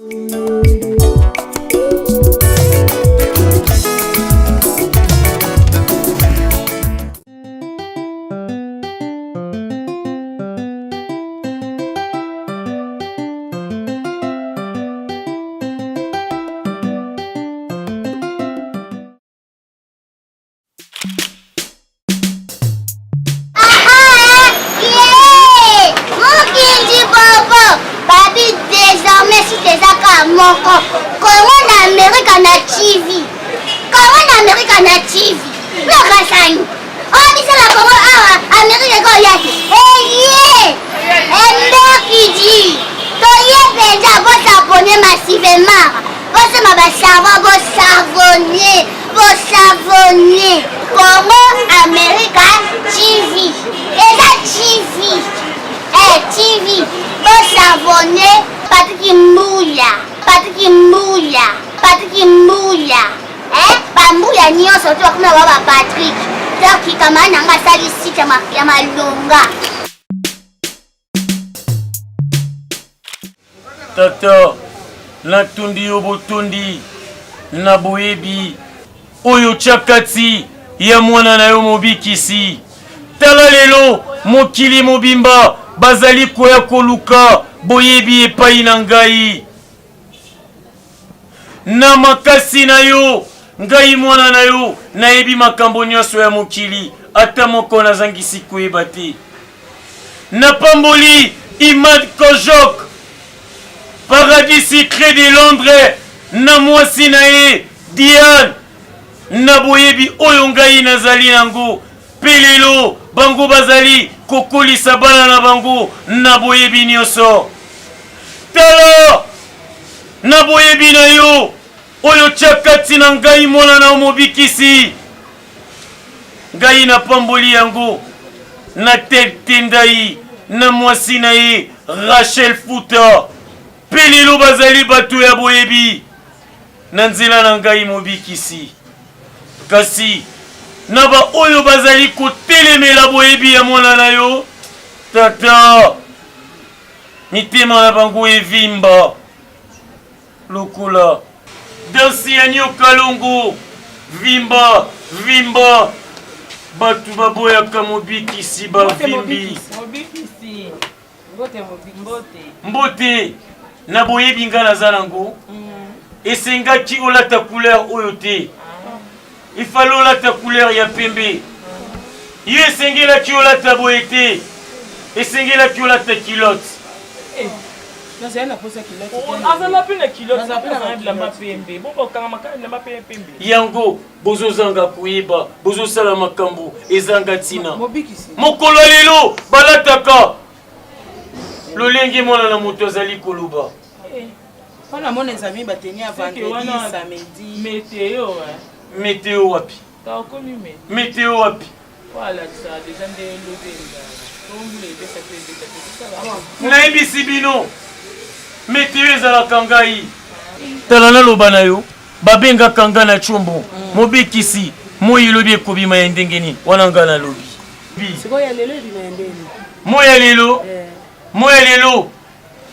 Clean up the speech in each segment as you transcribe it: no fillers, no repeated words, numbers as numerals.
Moko kongo na amerika na tv kongo na amerika na tv lokasani oyo biso na kongo awa amerika ekoya te eye emberkidi toye mpenza bosabone masivemara bosema basavon bosavone bosavone kongo amerika tv eza tv eh, tv bosavone patiki mbuya patiki mbuya patiki mbuya eh, bambuya nyonso to bakoma ba ba patrik donc kamara na nga asali site ya malonga. Tata, natondi yo botondi na boyebi oyo otya kati ya mwana na yo mobikisi. Tala lelo mokili mobimba bazali koya koluka boyebi epai na ngai. Na makasi na yo, ngai mwana na yo, nayebi makambo nyonso ya mokili, ata moko nazangisi koyeba te. Napamboli Imad Kojok, Paradis Secret de Londres, na mwasi na ye Diane, na boyebi oyo ngai nazali nango mpe lelo bango bazali kokolisa bana na bango na boyebi nyonso. Tala, na boyebi na yo oyo otya kati na ngai mwana na yo mobikisi, ngai napamboli yango na Ted Tendai na mwasi na ye Rachel Futa, mpe lelo bazali bato ya boyebi na nzela na ngai mobikisi. Kasi na baoyo bazali kotelemela boyebi ya mwana na yo, Tata, mitema na bango evimba lokola dansi ya nyoka longo vimba vimba bato baboyaka mobikisi bavimbi mbote na boyebi ngai naza nango mm. esengaki olata couleur oyo te ah. ifale olata couleur ya pembe yo esengelaki olata boye te esengelaki olata culotte eh, nazali na posa culotte oh, azala mpe na culotte azala bilamba pembe bokokanga makala bilamba pembe yango bozozanga koyeba bozosala makambo ezanga ntina mokolo ya lelo balataka lolenge mwana na moto azali koloba eh, wana mona ezali bateni ya vendredi samedi meteo meteo wapi meteo wapi Nayebisi bino meteo ezalaka ngai. Tala naloba na yo, babengaka nga na tshombo mm. mobikisi moi elobi ekobima ya ndenge nini wana nga nalobi moi ya lelo eh. moi ya lelo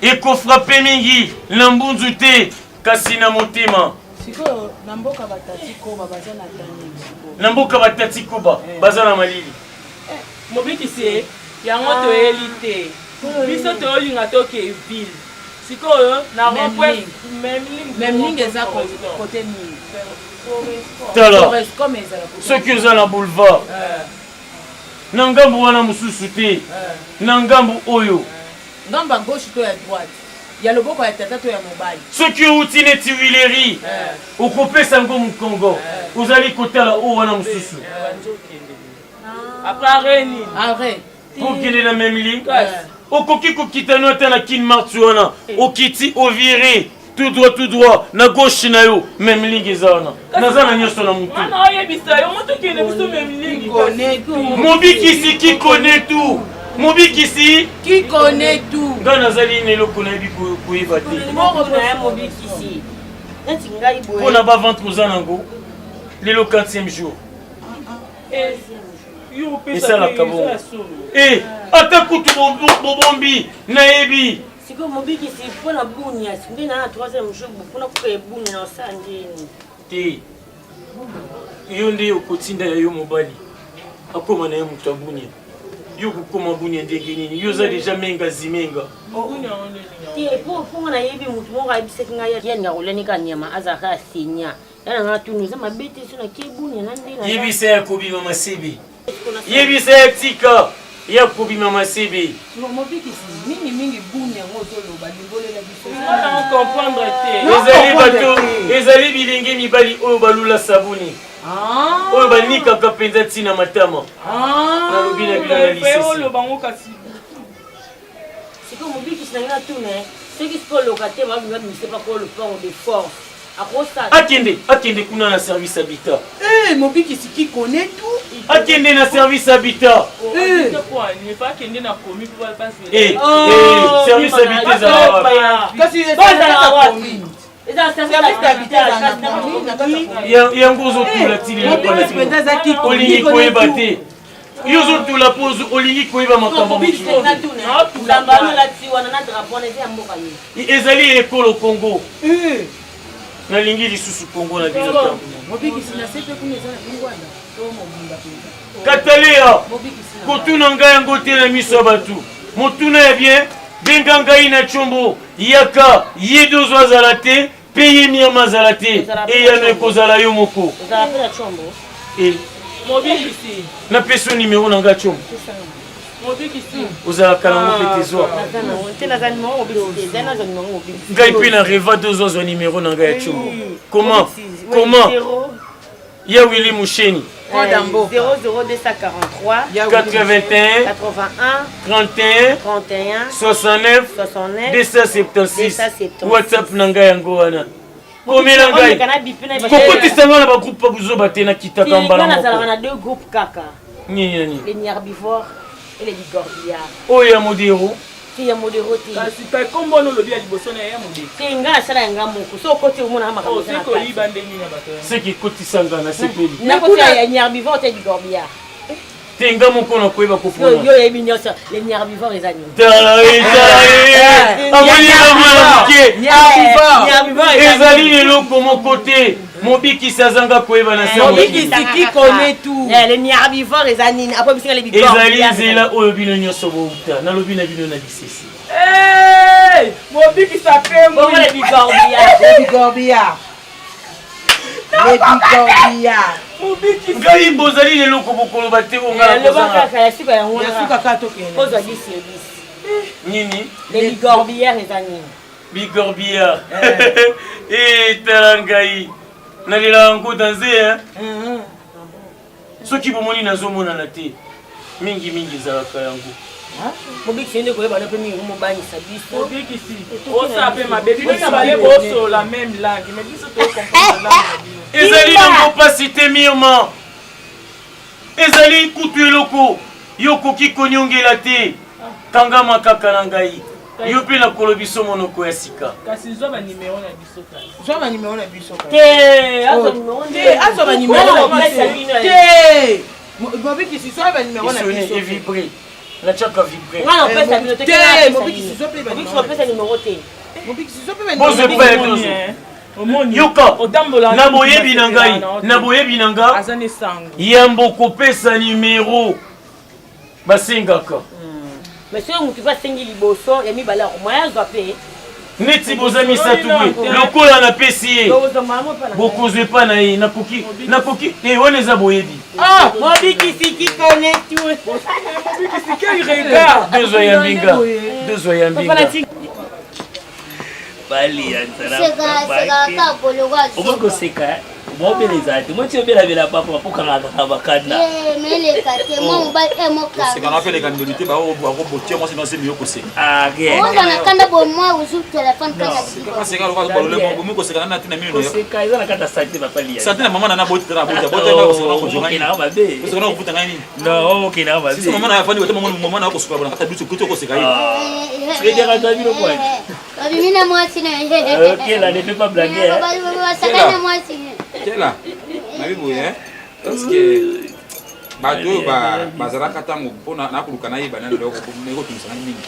ekofrape mingi na mbunzu te kasi na motema sikoyo na mboka batati koba baza na tani na mboka batati koba eh. baza na malili eh, mobikisi yango ah. toyeli te biso toyolinga toke ville sikoyo na rond-point memling eza kote nini tala soki oza na boulevard eh. na ngambo wana mosusu te na ngambo oyo Ngambo ya gauche to ya droite? Ya loboko ya tata to ya mobali? Soki owuti neti Huilerie, eh. okopesa yango mokongo, eh. ozali kotala oyo wana mosusu. Après Mpo okende na Memling, okoki kokita no ata na Kin Mart wana, okiti ovire tout droit tout droit na gauche na yo memling eza wana naza na nyonso na motu mobikisi qui connaît tout mobikisi qui connaît tout ngai nazali na eloko nayebi koyeba te mpo na baventre oza nango lelo 4e jour eh, esalaka bongo e ata kutu bobombi nayebi. Sikoyo mobikisi mpo na bunia nde na na troisième jour mpona koka bunia na osala ndeni te yo nde okotinda ya yo mobali akoma na ye moto ya bunia yo kokoma bunia ndenge nini yo oza deja menga zimenga te mpo mpo nayebi motu moko ayebisaki ngai ye alinga kolia nika nyama azalaka ya senya ya na ngai tunu eza mabe te so nakie bunia na nde yebisa ya kobima masebe Yebisa ya tika ya kobima masebe. Mobikisi mingi mingi buni yango ozoloba limbolela biso. comprendre te. Ezali bato ezali bilenge mibali oyo balula sabuni. Ah. Oyo banikaka mpenza ntina matama. Ah. Nalobi na bino na lisese. Sikoyo mobikisi na ngai natuna ye soki sikoyo locataire babima babimisa pa kolo lopango de force akosala akende akende kuna na service habitat eh mobikisi qui connaît tout akende na service habitat eh akende na komi po eh, eh oh, service habitat ezala wapi kasi ezala wapi yango ozotula tili olingi koyeba te yo ozotula mpo olingi koyeba makambo ezali ekolo congo eh. nalingi lisusu congo na bino ntango Kataleya, kotuna ngai yango te na miso ya bato. Motuna ya bien, benga ngai na chombo, yaka, ye dozo azala te, pe ye miama azala te, eyano ekozala yo moko. Eh. Napesi yo nimero na ngai chombo. Ozalaka nango mpe te zwa. Ngai mpe na reva dozo azwa nimero na ngai ya chombo. Comment? Comment? Ya Willy Musheni. Code ya mboka. 00243 81 81 31 31 69 69 276 276. WhatsApp na ngai yango wana. Komela ngai. Kokotisa ngai na ba groupe ya buzoba te nakitaka mbala nazalaka moko. na deux groupes kaka Nini na nini? les herbivores et les bigorbillards Oyo ya modero. te ya modero te kasi ka kombo wana olobi ya liboso na ye ya modero te nga nasala ya nga moko so okoti omonaka makambo eza na osi kati koyiba ndenge nini ya bato yango Seki ekotisa nga nasepeli. nakoti ya herbivore te bigorbillards Te nga moko nakoyeba yo kopona. yo oyebi nyonso les herbivores eza nini Tala ye, tala ye. Amoni nga mwana moke. herbivore eza Ezali eloko moko te. Mobikisi azanga koyeba na se ya mokili. Mobikisi qui connaît tout. Eh, les herbivores eza nini apo bisinga les Ezali bigorbillards nzela oyo bino nyonso bouta. Nalobi na bino na lisese. Hey! mobikisi bongo les apengwi bigorbillards Les bigorbillards. Les bigorbillards. mobikisi Ngai bozali leloko bokoloba te oyo ngai loba nakozanga. kaka ya suka yango Ya suka kaka tokende. kozwa 10 sur 10 Nini? les bigorbillards eza nini Bigorbiya. Eh, tala ngai. Nalela yango danze hein. Soki bomoni nazomonana te. Mingi mingi ezalaka yango. mobikisi nde koyeba no mpe mingi mobangisa biso mobikisi osala mpe mabe bino mibale bosolola même langue mais biso tocomprendre langue na bino Ezali nango pasi te Mirma. Ezali kutu eloko yo okoki koniongela te. Kangama kaka na ngai. Yo mpe nakolobiso monoko ya sika. kasi zwa banimero na biso kasi Zwa ba numéro na biso kaka. te azwa numero Te, azwa ba numéro na biso. Te. Mobikisi zwa ba numéro na Esoni biso. evibre. Natiaka vibre. nga napesa bino te Te, mobikisi zwa pe ba mobikisi numéro na bapesa biso. numero te Mobikisi zwa pe ba numéro Bozwa na epai ya biso. dozo. omoni Yoka. otambola Na boyebi na ngai, na boyebi na nga, aza na esango yambo kopesa nimero basengaka mais soki motu mpe asengi liboso ya mibale akomoya azwa mpe neti boza misato boye lokola napesi ye bokozwa epa na ye nakoki nakoki e wana eza boyebi mobikisi qui connaît tout mobikisi quel regard dozwa ya mbinga dozwa ya mbinga balia nzala sekaka boloko okoki koseka baobela ezala te moti obelabela papa bapokangaka kaka bakanda meleka te mwa mobali e mokaka koseka mpe eleka ndoli te bakobotia mwasi na zemi yo koseka oza na kanda boye mwa ozwi telefone kaka koseka lokola balole bomi koseka nana tina mino na yo koseka eza na kati ya sante papa lia sante na mama na na boti tana boti boti na koseka na kozwa ngai okendaka mabe koseka na kofuta ngai nini non okendaka mabe sisi mama na afandi wata mama mama na kosuka na kata biso kuti okoseka ye Frédéric azwa bino kwa babimi na mwasi na Ok, là, ne fais pas blaguer. hein. basaka na mwasi kela nabi boye parce que bato oyo bazalaka ntango mpona nakoluka nayeba nani eloko ekotumisa ngai mingi.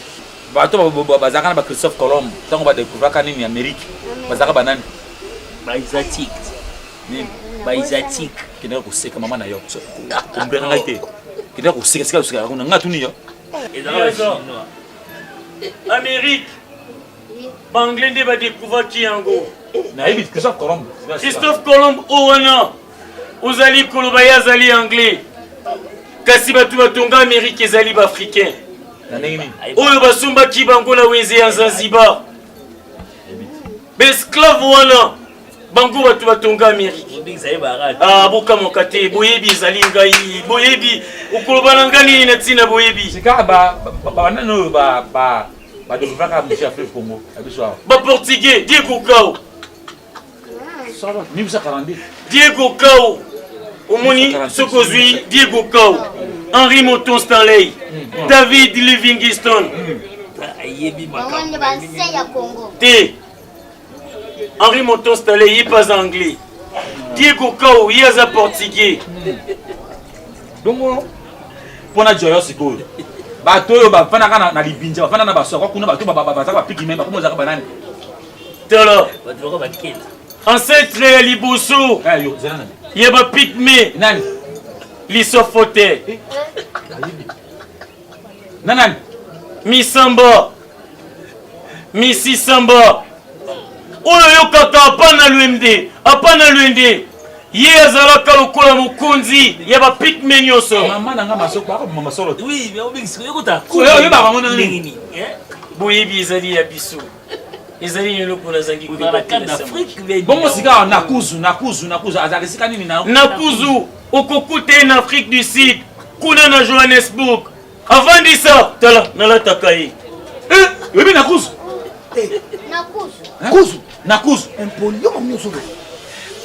Bato bazalaka na ba Christophe Colomb ntango badécouvraka nini Amérique, bazalaka banani? Baasiatique. Nini? Baasiatique. Kendaka koseka mama na yo, kombreka ngai te. Kendaka koseka sika kosekaka kuna ngai tuni yo. Ezalaka bachinois. Amérique, baanglais nde badécouvraki yango. Nayebi Christophe Colomb. Christophe Colomb oyo wana ozali koloba, ye azali anglais, kasi bato batonga Amérique ezali baafricain Na ndenge nini? Oyo basombaki bango na wenze ya Zanzibar, baesclave wana, bango bato batonga Amérique. Mobikisi ayebaka. Ah, bokamwaka te, boyebi ezali ngai. Boyebi, okoloba na ngai nini na ntina boyebi? Sika banani oyo badécouvraka monsieur ya fleuve Congo ya biso awa? Baportugais, Diego Cao. 1842. Diego Cao, omoni soki ozwi Diego Cao, Henri Moton Stanley, David Livingstone. Ayebi Bango makambo. nde banse ya Congo. Te, Henri Moton Stanley ye mpe aza anglais, Diego Cao ye aza portugais. Bongo mpona joyo sikoyo, bato oyo bafandaka na libinja, bafanda na basoko kuna, bato bazaka bapigme, bakoma ozalaka banani? Tala. Bato bako bakela. Ancêtre ya liboso Eh, yo zela nani? ya bapigme. Nani? Lisofo te. Na nani? Misamba, misisamba oyo oyokaka apa na lwende, apa na lwende, ye azalaka lokola mokonzi ya bapigme nyonso. Mama na nga masoko bakobima masolo te. Oui, mais mobikisi oyokota. Oyo oyebaka yango ndenge ndenge nini? Eh? Boyebi ezali ya biso, ezali eloko nazangi Ozala na koyeba te carte na d'Afrique bien. Bongo sika nakuzu, nakuzu, nakuzu azalaka esika nini na Nakuzu, okokuta ye na Afrique du Sud, kuna na Johannesburg avandisa. Tala, nalataka ye. Eh, oyebi nakuzu? Nakuzu. Kuzu. Nakuzu. Impoli yo mami nyonso.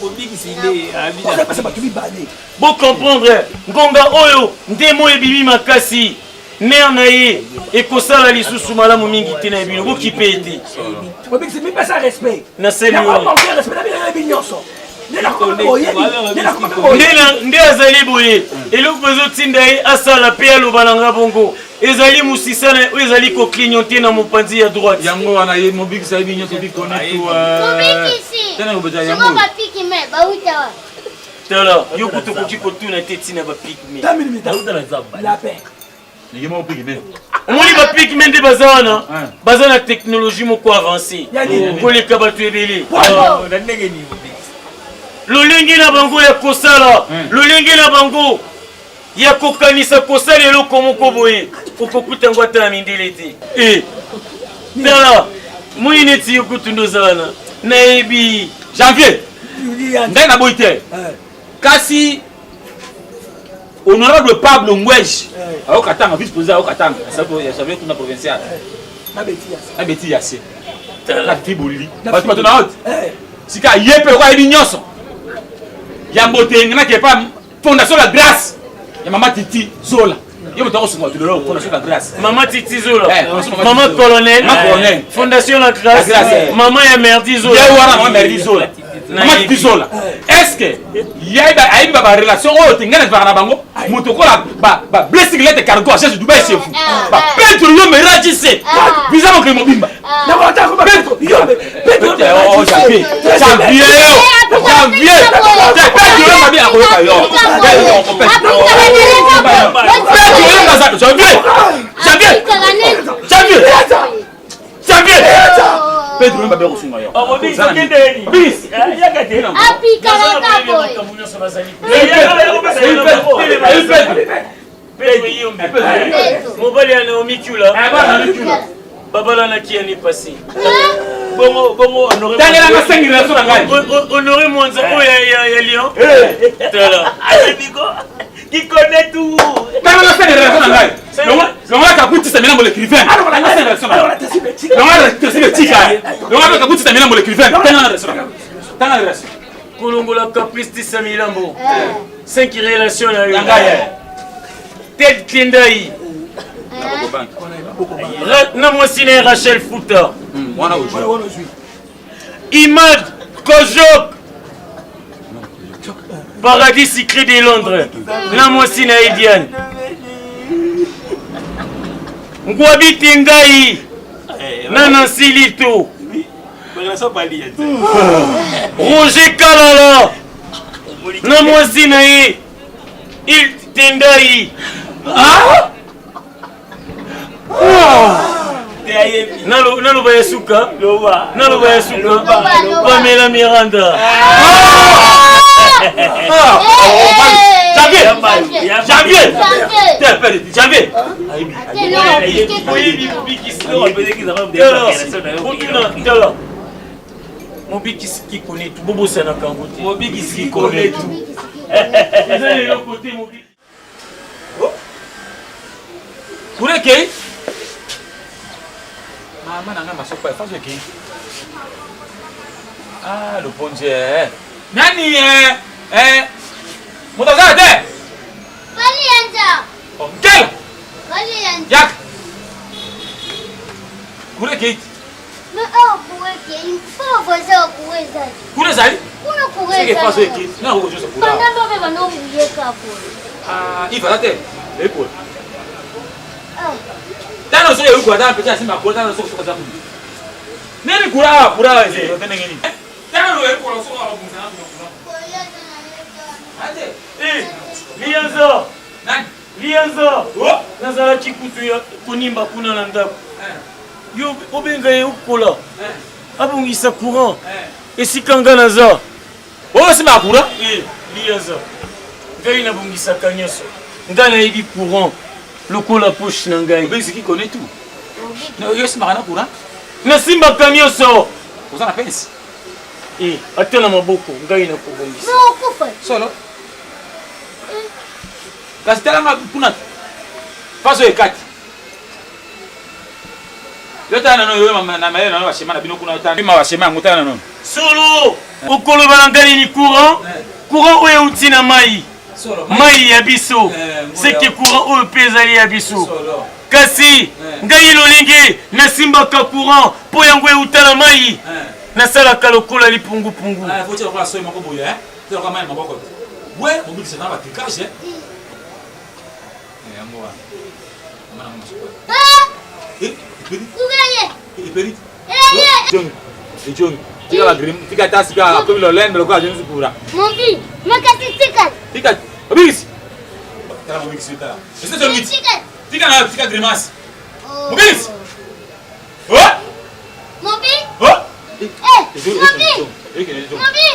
Mobikisi nde abina. Ozapesa bato mibale. Bocomprendre, ngonga oyo nde moi ebimi makasi, nerf na ye ekosala lisusu malamu mingi te na bino, bokipe ye te. Mobikisi, mipesa respect. Nasali wana. Nakomanke respect na bino, nayebi nyonso nde nakoma mpe boyebi, nde nakoma mpe boyebi. Nde azali boye, eloko ezotinda ye asala mpe aloba na nga bongo ezali mosisa na ye oyo ezali koclignote na mopanzi ya droite. Yango wana ye mobikisi ayebi nyonso, bikone tu. Mobikisi. Tena kobeta Siko yango. bapigme bauta wa? Tala, yo kutu okoki kotuna te ntina bapigme. 2 minutes. Nauta na zamba. La paix. Ye moko pigme. Omoni bapigme nde baza wana, Hein. baza na technologie moko avancé Ya nini? koleka bato ebele. Oh, na ndenge nini, mobikisi? Lolenge na bango ya kosala, lolenge na bango ya kokanisa kosala eloko moko boye, okokuta yango ata na mindele te. E tala, moi neti yo kutu nde oza wana, nayebi. Janvier, ngai naboyi te, kasi honorable Pablo Ngwej ayokatanga, vice président ayokatanga ya Janvier kuna provincial. Nabeti na yase na fi bolili bato bato na ote sika ye mpe lokola ayebi nyonso yambo te ngenaki epa Fondation La Grâce ya mama Titi Zola. Ye moto akosunga bato lelo, Fondation La Grâce. Mama Titi Zola. Eh, Fondation Mama mama Titi Zola. Colonel. Mama Colonel. Fondation La La Grâce. Grâce, eh. Mama ya Merdi Zola. Ye wana mama Merdi Zola, mama Titi Zola, est ce que ayebi ba barelation oyo te ngai nazalaka na bango? Moto okola ba Blessing Lete Cargo agence Dubai chez vous, ba Pedro yo merajise visa mokili mobimba. Pedro, oh, Janvier, Janvier, Janvier te, Pedro yo mabi akoyoka yo. Pedro yo ngaza Janvier, Janvier, Janvier, Janvier, Pedro yo mabi akosunga yo. Oh, mobikisi, okende nini? Bis. Eh, yaka te. Apikalaka boye. Makambo nyonso bazali. Pedro. Pedro Yombe. Mobali ya Naomi Kyula. Babalanaki année passée. Bongo, bongo, honoré. Tangelanga sengi relation na ngai. Honoré Mwanza oyo ya Lyon. Tala. Ayebi ko. Qui connaît tout. Tangelanga sengi relation na ngai. Longola kakutisa milambo l'écrivain. Tanga sengi relation na ngai. Longola tresi betika. Longola kakutisa milambo l'écrivain. Tanga relation na ngai. Tanga relation. Kolongola Caprice Tisa Milambo. Cinq relation na yo. Na ngai. Eh. Ted Kendai. Na mwasi na ye Rachel Futa. Wana ozwi. Imad Kojok. Paradis Secret de Londres. Na mwasi na ye Diane. Ngwabi Tengai. Na Nancy Lito. Roger Kalala. Na mwasi na ye. Il Tendai. Ah? Naloba ya suka. Naloba ya suka. Pamela Miranda. Janvier! Janvier! Janvier! Oyebi mobikisi tala mobikisi kikonetu bobosanaka yango te mobikisi kikonetu eza eloko te. Kuna ekei mama na ngai masoko efaso ekei ah loponje eh. Nani eh, eh. Moto azala te oh, nkela yaka kuna ekei kuna ezali ivala te ekola tano soki ekola tano pesa asimba kola tano soki soki aza kuna nini kura awa kura awa ezali ndenge nini tano ekola soki akobongisa na kuna kura liyanza nani liyanza nazalaki kutu ya konimba kuna na ndako yo obenga ye okola abongisa courant esika nga naza. Oyo osimbaka courant? Eh, liyanza ngai nabongisaka nyonso, ngai nayebi courant lokola poche na ngai. Obengisi qui connaît tout. Yo osimbaka na courant? Nasimbaka nyonso. Oza na pense? Eh, ata na maboko ngai nakobongisa. Solo. Kasi tala nga kuna faso ekati. Yo tala nano yo na mayele nano bashema na bino kuna yo tala bima bashema yango tala nano. Solo okoloba na ngai nini courant courant oyo euti na mai mai ya biso seke courant oyo mpe ezali ya biso kasi ngai lolenge nasimbaka courant mpo yango euta na mai nasalaka lokola lipungupungu. Tika ta sika akomi lolendo lokola azongisi kura. Mombi, makasi tika. Tika, obikisi. Tala mobikisi tala. Ese zongi. Tika na tika grimace. Mobikisi. Oh! Mombi. Oh! Eh, Mombi. Mombi.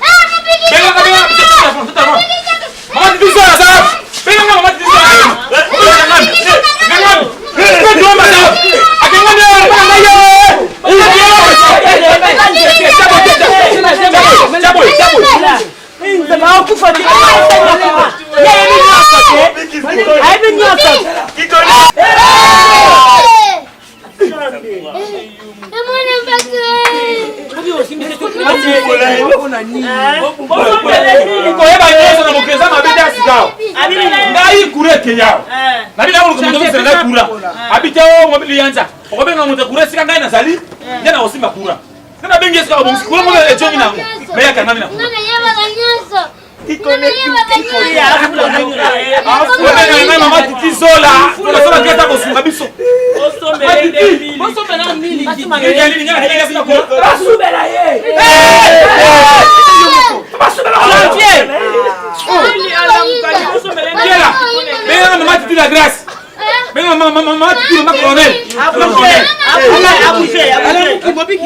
Ah, mobikisi. Benga benga telefone, telefone. Mama titi zola za. Benga mama titi zola. Benga ngami. Benga ngami. Benga ngami. Akenga ne benga yo. Akufa te, ayebi nyonso te, ayebi nyonso. Koyeba nyonso na mokili eza mabe te ya sika ngai kura ekeya nabi nakoluka moto akosela ngai kura abi te o liyanza okobenga moto kura esika ngai nazali nde nakosimba kura nde nabengi esika kobongisi kura moko ejongi na yango me yakangami na kura obenga ngai mama titi zola mpona sola keta kosunga biso. Basubela ye. Benga mama titi la grâce. Benga mama mama titi mama colonel. Mama colonel.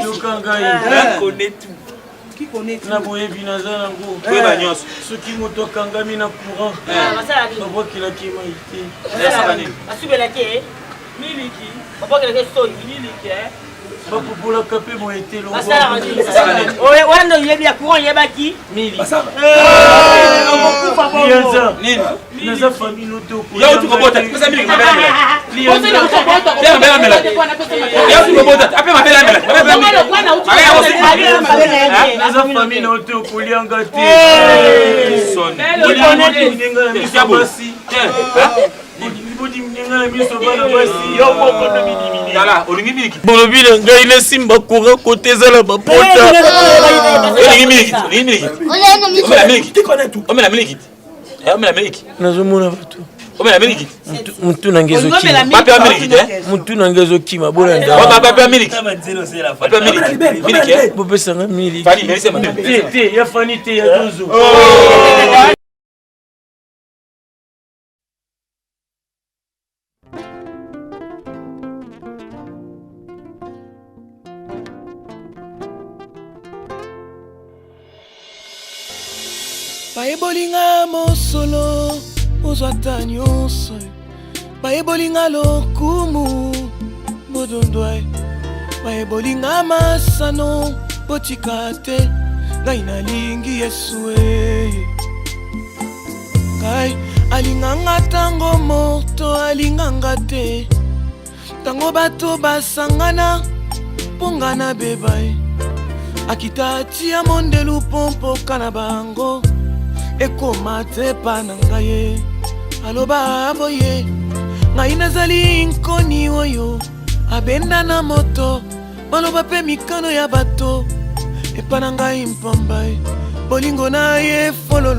Yoka ngai. Na boyebi naza nango Koyeba nyonso. Soki moto akangami na courant babwakelaki mai te. Basubelaki miliki babwakelaki soi miliki. Bapupolaka mpe boye te. Wana nde oyebi ya courant oyebaki. Lianza naza famille no te. Yo uti kobota, pesa miliki mabele amela. Pesa mabele amela. Yo uti kobota, ape mabele amela. Naza famille no te, okolianga te. Bodimininga na miso basi, bodimininga na miso bana basi. Yo moko nde bidimini. Tala, olingi miliki. Bolobi na ngai nasimba courant kote ezala bapota. Olingi miliki, olingi miliki. Omela miliki. Omela miliki. Omela miliki. Nazomona bato. Omela miliki. Mutu na nge ezokima. Pape ya miliki te. Mutu na nge ezokima bolanda. Pape ya miliki. Pape ya miliki. Miliki. Eh? Bopesa nga miliki. Fani melise mabe. Te te ya Fani te ya Dozo. Bayeboli nga mosolo ozwa ata nyonso, bayeboli nga lokumu bodondwa, bayeboli nga masano botika te, ngai nalingi Yesu e. Ngai alinganga ntango moto alinganga te, ntango bato basangana mpo nga nabeba ye, akita tia mondelu mpo mpoka na bango ekoma te epa na ngai ye. Aloba boye, ngai nazali nkoni oyo abenda na moto, maloba mpe mikano ya bato epa na ngai mpamba ye, bolingo na ye fololo.